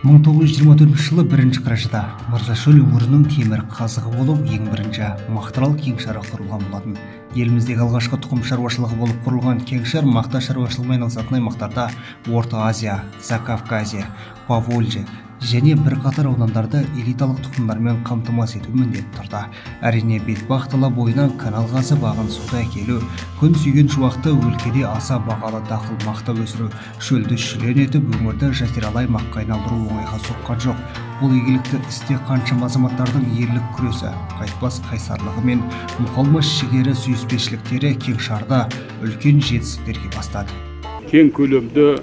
1924 жылы 1 қарашада Мырзашөл өңірінің темір қазығы болып ең бірінші Мақтаарал кеңшары құрылған болатын. Еліміздегі алғашқы тұқым шаруашылығы болып құрылған кеңшар мақта шаруашылығымен айналысатын аймақтарда, Орта Азия, Закавказье, Поволжье және бірқатар аудандарды элиталық тұқымдармен қамтамасыз ету міндеті тұрды. Әрине, Бетпақ дала бойынан канал қазып, ағын суды әкелу, күн сүйген шуақты өлкеде аса бағалы дақыл мақта өсіру, шөлді шүлен етіп, өңірді жазиралы аймаққа айналдыру оңайға соққан жоқ. Бұл игілікті істе қаншама азаматтардың ерлік күресі, қайтпас қайсарлығы мен мұқалмас жігері, сүйіспеншіліктері кеңшарды үлкен жетістіктерге бастады. Кең көлемді,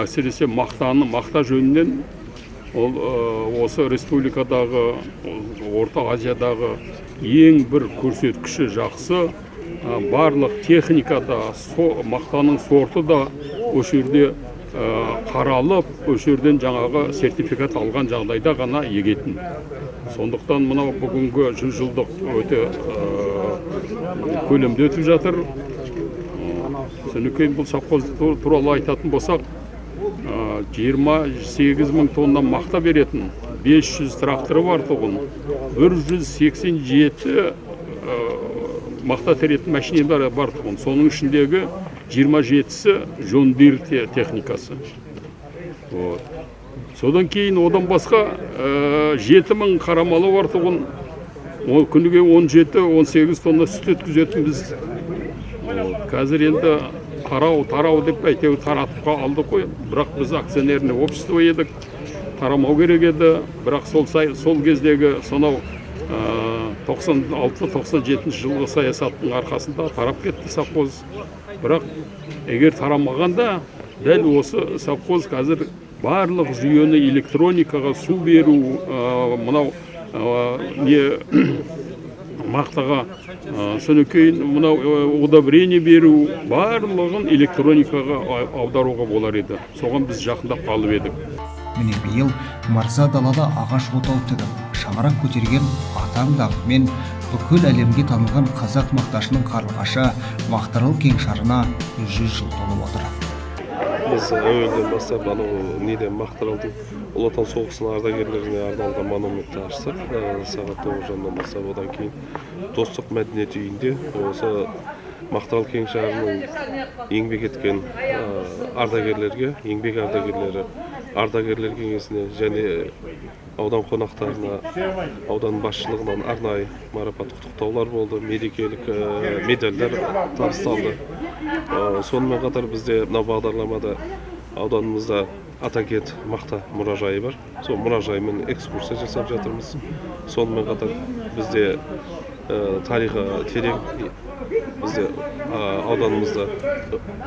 әсіресе мақтаны, мақта жөнінен ол осы республикадағы, Орта Азиядағы ең бір көрсеткіші жақсы, барлық техникада, мақтаның сорты да осы жерде қаралып, осы жерден жаңағы сертификат алған жағдайда ғана егетін. Сондықтан мынау бүгінгі 100 жылдық өте көлемде өтіп жатыр. Содан кейін бұл совхоз туралы айтатын болсақ, 28 мың тонна мақта беретін, 500 тракторы бар тұғын, 187 мақта теретін машиналар бар тұғын. Соның ішіндегі 27-сі Джон Дир техникасы. Вот. Содан кейін одан басқа 7 мың қарамалы бар тұғын. Ол күніге 17-18 тонна сүт өткізетінбіз. Вот. Қазір енді тарау тарау деп әйтеуір таратып алдық қой, бірақ біз акционерный общество едік, тарамау керек еді. Бірақ сол кездегі сонау 96-97 жылғы саясаттың арқасында тарап кетті совхоз. Бірақ егер тарамағанда, дәл осы совхоз қазір барлық жүйені электроникаға, су беру, мынау не мақтаға, содан кейін мынау удобрение беру, барлығын электроникаға аударуға болар еді. Соған біз жақындап қалып едік. Міне, биыл мырза далада ағаш отау тігіп, шаңырақ көтерген атаң даңқымен бүкіл әлемге танылған қазақ мақташының қарлығашы Мақтаарал кеңшарына 100 жыл толып отыр. Біз әуелден бастап анау неден, Мақтааралдың Ұлы Отан соғысының ардагерлеріне арналған монументті аштық сағат 9:30-дан бастап. Одан кейін Достық мәдениет үйінде осы Мақтаарал кеңшарының еңбек еткен ардагерлерге, еңбек ардагерлері, ардагерлер кеңесіне және аудан қонақтарына аудан басшылығынан арнайы марапат, құттықтаулар болды, мерекелік медальдар табысталды. Сонымен қатар бізде мынау бағдарламада ауданымызда Атакент мақта мұражайы бар, сол мұражаймен экскурсия жасап жатырмыз. Сонымен қатар бізде тарихы терең, бізде ауданымызда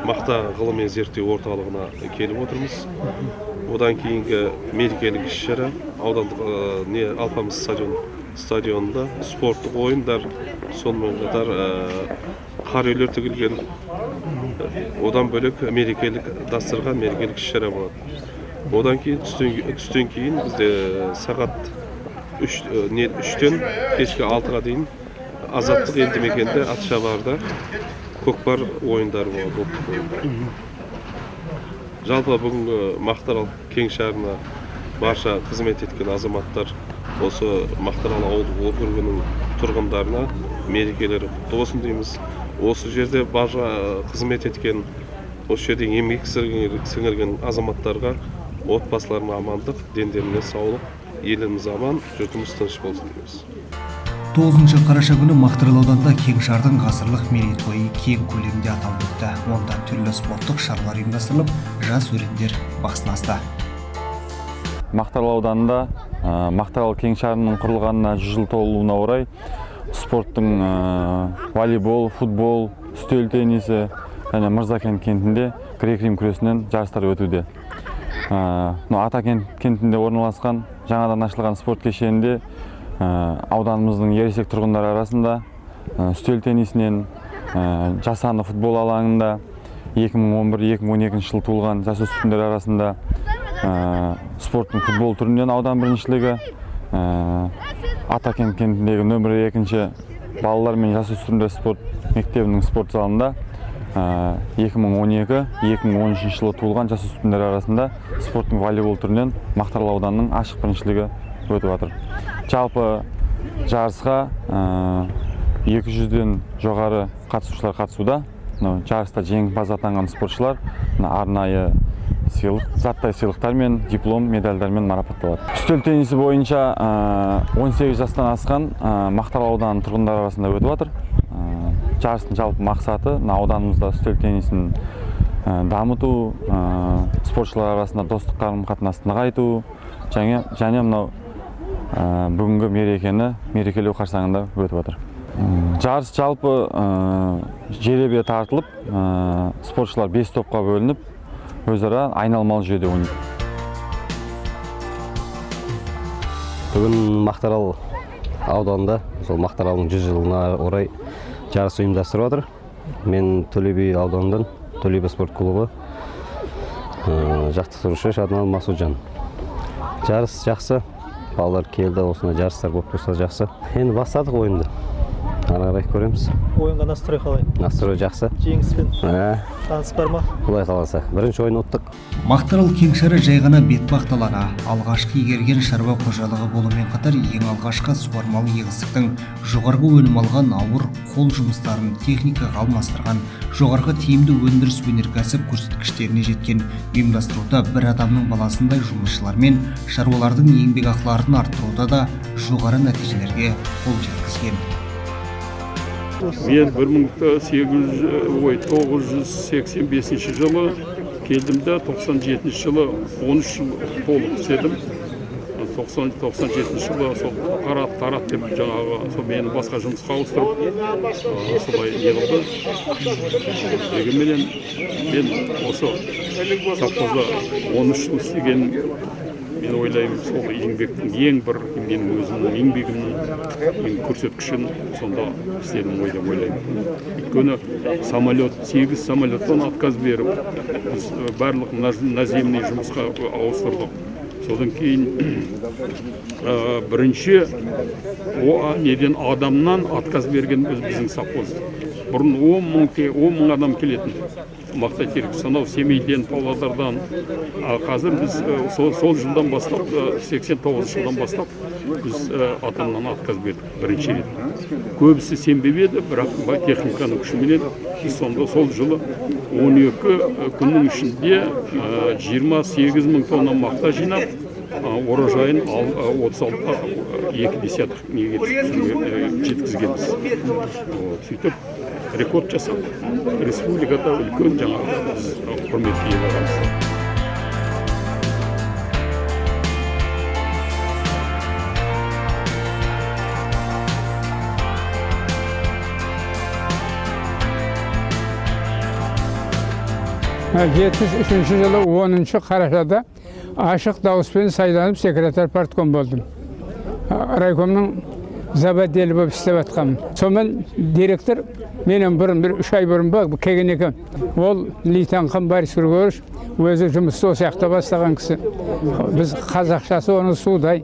мақта ғылыми зерттеу орталығына келіп отырмыз. Одан кейінгі мерекелік іс шара аудандық не, Алпамыс стадионында спорттық ойындар, сонымен қатар қар үйлер тігілген, одан бөлек мерекелік дастархан, мерекелік іс шара болады. Одан кейін түстен кейін бізде сағат 3 не 3-тен кешкі 6-ға дейін Азаттық елді мекенде атшабарда көкпар ойындары болады, ұлттық ойындар. Жалпы бүгінгі Мақтаарал кеңшарына барша қызмет еткен азаматтар, осы Мақтаарал ауылдық округінің тұрғындарына мерекелері құтты болсын дейміз. Осы жерде барша қызмет еткен, осы жерде еңбек сіңірген азаматтарға, отбасыларына амандық, дендеріне саулық, еліміз аман, жұртымыз тыныш болсын дейміз. 9 қараша күні Мақтаарал ауданында кеңшардың ғасырлық мерейтойы кең көлемде аталып өтті. Онда түрлі спорттық шаралар ұйымдастырылып, жас өрендер бақ сынасты. Мақтаарал ауданында Мақтаарал кеңшарының құрылғанына 100 жыл толуына орай спорттың волейбол, футбол, үстел теннисі және Мырзакент кентінде грек рим күресінен жарыстар өтуде. Мынау Атакент кентінде орналасқан жаңадан ашылған спорт кешенінде ауданымыздың ересек тұрғындары арасында үстел теннисінен, жасанды футбол алаңында 2011-2012 жыл туылған жасөспірімдер арасында спорттың футбол түрінен аудан біріншілігі, Атакент кентіндегі нөмірі екінші балалар мен жасөспірімдер спорт мектебінің спорт залында 2012-2013 жылы туылған жасөспірімдер арасында спорттың волейбол түрінен Мақтаарал ауданының ашық біріншілігі өтіп жатыр. Жалпы жарысқа 200-ден жоғары қатысушылар қатысуда. Жарыста жеңімпаз атанған спортшылар арнайы сыйлық, заттай сыйлықтармен, диплом, медальдармен марапатталады. Үстел теннисі бойынша 18 жастан асқан Мақтаарал ауданының тұрғындары арасында өтіп жатыр. Жарыстың жалпы мақсаты ауданымызда үстел теннисін дамыту, спортшылар арасында достық қарым-қатынасты нығайту және мынау бүгінгі мерекені мерекелеу қарсаңында өтіп жатыр. Жарыс жалпы жеребе тартылып, спортшылар 5 топқа бөлініп, өзара айналмалы жүйеде ойнайды. Бүгін Мақтаарал ауданында сол Мақтааралдың 100 жылына орай жарыс ұйымдастырып жатыр. Мен Төле би ауданынан Төле би спорт клубы жаттықтырушы Шадман Масуджан. Жарыс жақсы, балалар келді, осындай жарыстар болып тұрса жақсы. Енді бастадық ойынды. Ары қарай көреміз. Ойынға настрой қалай? Настрой жақсы. Жеңіспен таныс бар ма? Құдай қаласа. Бірінші ойын ұттық. Мақтаарал кеңшары жай ғана бетпақ даланы алғашқы игерген шаруа қожалығы болумен қатар ең алғашқы суармалы егістіктің жоғарғы өнім алған ауыр қол жұмыстарын техникаға алмастырған жоғарғы тиімді өндіріс өнеркәсіп көрсеткіштеріне жеткен ұйымдастыруда бір адамның баласындай жұмысшылар мен шаруалардың еңбекақыларын арттыруда да жоғары нәтижелерге қол жеткізген. Мен 1985 жылы келдім де 97 жылы 13 жыл толық істедім. 97 жылы сол тарат деп жаңағы сол мені басқа жұмысқа ауыстырып, солай не қылды. Дегенменен мен осы совхозда 13 жыл істеген, мен ойлаймын, сол еңбектің ең бір менің өзімнің еңбегімнің ең көрсеткішін сонда істедім ғой деп ойлаймын. Өйткені самолет, 8 самолеттан отказ беріп, біз барлық наземный жұмысқа ауыстырдық. Содан кейін бірінші неден адамнан отказ берген біздің совхоз. Бұрын 10 мың адам келетін мақта терек, сонау Семейден, Павлодардан. Қазір біз сол жылдан бастап, 89 жылдан бастап біз адамнан отказ бердік бірінші рет. Көбісі сенбеп еді, бірақ техниканың күшіменен біз сонда сол жылы 12 күннің ішінде 28 мың тонна мақта жинап, урожайын 36,2 неге жеткізгенбіз. Сөйтіп рекорд жасап, республикада үлкен жаңағы біз құрметке ие болғанбыз. 73 жылы 10 қарашада ашық дауыспен сайланып секретарь партком болдым. Райкомның завотделі болып істеп жатқанмын. Сонымен директор менен бұрын бір 3 ай бұрын ба келген екен. Ол Лейтенант Борис Григорьевич өзі жұмысты осы жақта бастаған кісі. Біз қазақшасы оның судай.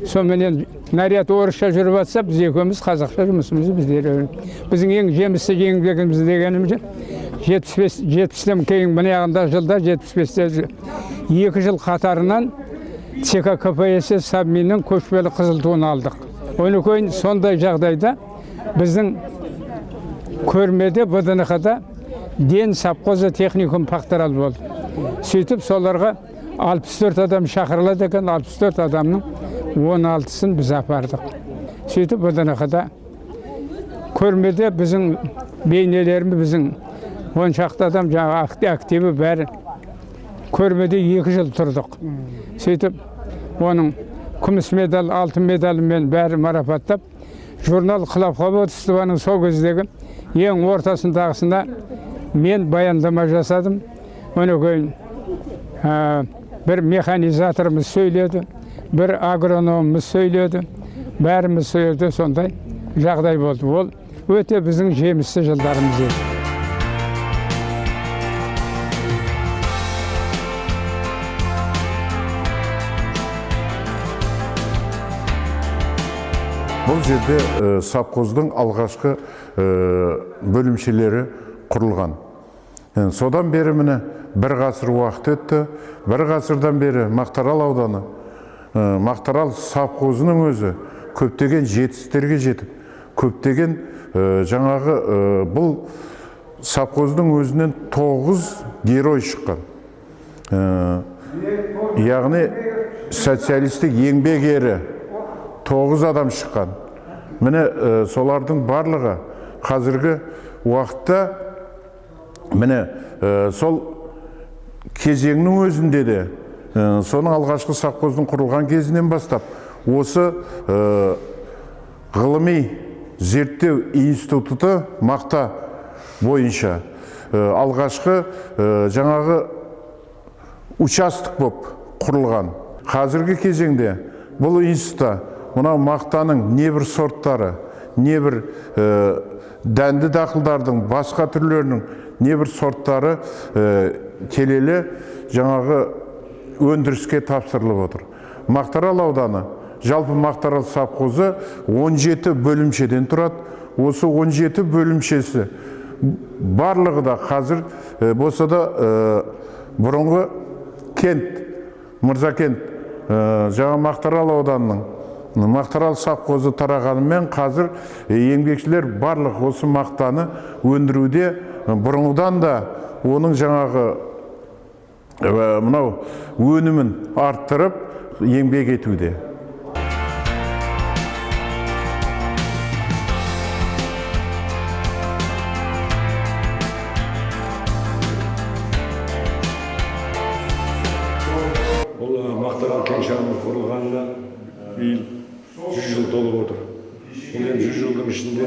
Сонымен наряд орысша жүріп жатса, біз екеуміз қазақша жұмысымызды біздер үйрендік. Біздің ең жемісті еңбегіміз дегеніміз 70-тен кейін мына жағында жылда 75-те 2 жыл қатарынан ЦК КПСС Совминнің көшпелі қызыл туын алдық. Оны кейін сондай жағдайда біздің көрмеде ВДНХ-да Ден совхозы техникум Пахтарал болды. Сөйтіп соларға 64 адам шақырылады екен, 64 адамның 16-сын біз апардық. Сөйтіп ВДНХ-да көрмеде біздің бейнелеріміз, біздің 10 шақты адам жаңағы активі бәрі көрмеде 2 жыл тұрдық. Сөйтіп оның күміс медаль, алтын медалімен бәрі марапаттап, журнал Хлопководствоның сол кездегі ең ортасындағысына мен баяндама жасадым. Оны кейін бір механизаторымыз сөйледі, бір агрономымыз сөйледі, бәріміз сөйледі, сондай жағдай болды. Ол өте біздің жемісті жылдарымыз еді. Бұл жерде совхоздың алғашқы бөлімшелері құрылған. Содан бері міне бір ғасыр уақыт өтті. Бір ғасырдан бері Мақтаарал ауданы, Мақтаарал совхозының өзі көптеген жетістіктерге жетіп, көптеген жаңағы бұл совхоздың өзінен 9 герой шыққан. Яғни социалистік еңбек ері 9 адам шыққан. Міне солардың барлығы қазіргі уақытта міне сол кезеңнің өзінде де соның алғашқы совхоздың құрылған кезінен бастап осы ғылыми зерттеу институты мақта бойынша алғашқы жаңағы участок боп құрылған. Қазіргі кезеңде бұл институтта мынау мақтаның небір сорттары, небір дәнді дақылдардың басқа түрлерінің небір сорттары келелі жаңағы өндіріске тапсырылып отыр. Мақтаарал ауданы, жалпы Мақтаарал совхозы 17 бөлімшеден тұрады. Осы 17 бөлімшесі барлығы да қазір болса да бұрынғы кент, Мырзакент, жаңа Мақтаарал ауданының Мақтаарал совхозы тарағанымен қазір еңбекшілер барлық осы мақтаны өндіруде бұрынғыдан да оның жаңағы мынау өнімін арттырып еңбек етуде. Бұл Мақтаарал кеңшарының құрылғанына биыл 100 жыл толып отыр. Бұл енді 100 жылдың ішінде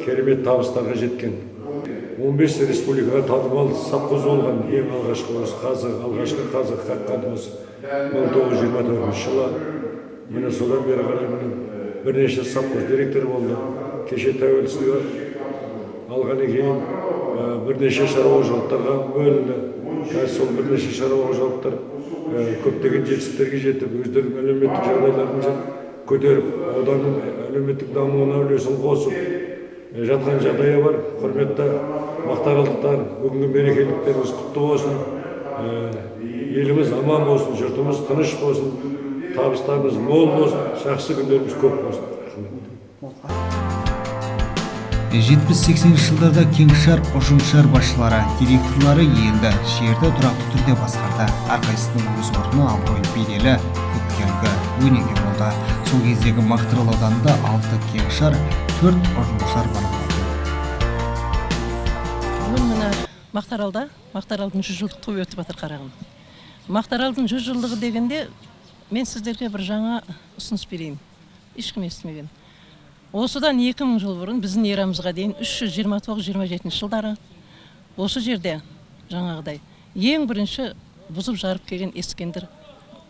керемет табыстарға жеткен. 15 республикаға танымал совхоз болған ең алғашқы осы қазық, алғашқы қазық қаққан осы 1924 жылы. Міне содан бері қарай міне бірнеше совхоз директоры болды. Кеше тәуелсіздік алғаннан кейін бірнеше шаруа қожалықтарға бөлінді. Қазір сол бірнеше шаруа қожалықтар көптеген жетістіктерге жетіп, өздерінің әлеуметтік жағдайларын көтеріп, ауданның әлеуметтік дамуына үлесін қосып жатқан жағдайы бар. Құрметті мақтааралдықтар, бүгінгі мерекеліктеріңіз құтты болсын. Еліміз аман болсын, жұртымыз тыныш болсын, табыстарымыз мол болсын, жақсы күндеріміз көп болсын. Рахмет. 70-80 жылдарда кеңшар, ұжымшар басшылары, директорлары елді, жерді тұрақты түрде басқарды. Әрқайсысының өз орны, абырой, беделі, көптеген өнеге болды. Сол кездегі Мақтаарал ауданында 6 кеңшар, 4 ұжымшар бар болатын. Бүгін міне Мақтааралда, Мақтааралдың 100 жылдық тойы өтіп жатыр қарағым. Мақтааралдың 100 жылдығы дегенде мен сіздерге бір жаңа ұсыныс берейін. Ешкім естімеген. Осыдан 2000 жыл бұрын біздің эрамызға дейін 329-27 жылдары осы жерде жаңағыдай ең бірінші бұзып жарып келген Ескендір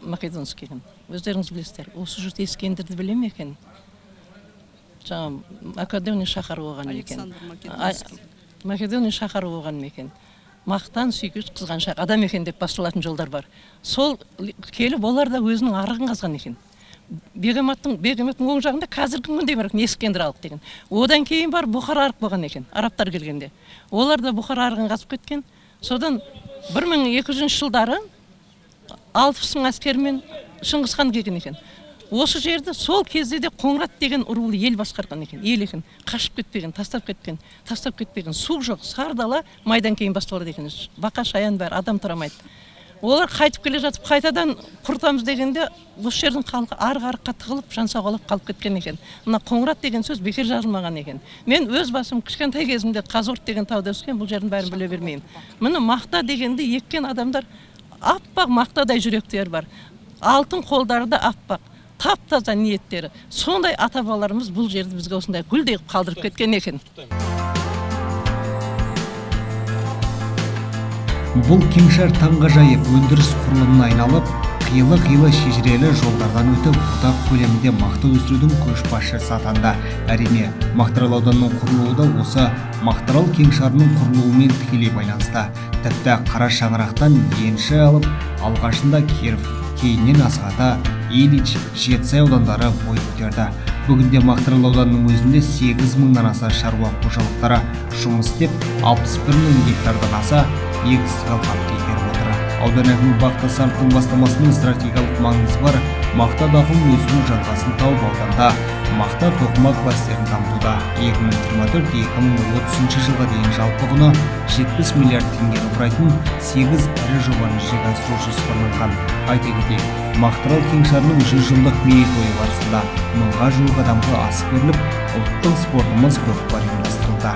Македонский келген. Өздеріңіз білесіздер, осы жұрт Ескендірді біле ме екен? Жаңа Македония шаһары болған екен. Македония шаһары болған екен. Мақтан сүйкіш қызғаншақ адам екен деп басталатын жолдар бар. Сол келіп олар да өзінің арығын қазған екен. Бегематтың оң жағында қазіргі күнде бар Ескендір арық деген. Одан кейін бар Бұхар арық болған екен, арабтар келгенде. Олар да Бұхар арығын қазып кеткен. Содан 1200 жылдары 60 мың әскермен Шыңғыс хан келген екен. Осы жерді сол кезде де Қоңырат деген рулы ел басқарған екен, ел екен, қашып кетпеген, тастап кеткен, тастап кетпеген. Су жоқ, сар дала майдан кейін басталады екен. Бақа шаян бәрі, адам тұрамайды. Олар қайтып келе жатып қайтадан құртамыз дегенде осы жердің халқы арық-арыққа тығылып, жан сауғалап қалып кеткен екен. Мына Қоңырат деген сөз бекер жазылмаған екен. Мен өз басым кішкентай кезімде Қазығұрт деген тауда өскен, бұл жердің бәрін біле бермеймін. Міне мақта дегенде еккен адамдар аппақ мақтадай жүректері бар. Алтын қолдары да аппақ, тап-таза ниеттері. Сондай ата-бабаларымыз бұл жерді бізге осындай гүлдей қылып қалдырып кеткен екен. Бұл кеңшар таңғажайып өндіріс құрылымына айналып, қилы-қилы шежірелі жолдардан өтіп, одақ көлемінде мақта өсірудің көшбасшысы атанды. Әрине, Мақтаарал ауданының құрылуы да осы Мақтаарал кеңшарының құрылуымен тікелей байланысты. Тіпті қара шаңырақтан енші алып, алғашында Киров, кейіннен Асығата, Ильич, Жетісай аудандары бой көтерді. Бүгінде Мақтаарал ауданының өзінде 8 мыңнан аса шаруа қожалықтары жұмыс істеп, 61 мың гектардан аса егістік алқапты игеріп отыр. Аудан әкімі Бақыт Асановтың бастамасымен стратегиялық маңызы бар мақта дақылын өсіру жалғасын тауып, ауданда мақта тоқыма кластерін дамытуда 2024-2030 жылға дейін жалпы құны 70 миллиард теңгені құрайтын 8 ірі жобаны жүзеге асыру жоспарланған. Айта кетейік, Мақтаарал кеңшарының 100 жылдық мерейтойы барысында мыңға жуық адамға ас беріліп, ұлттық спортымыз көкпар ұйымдастырылды.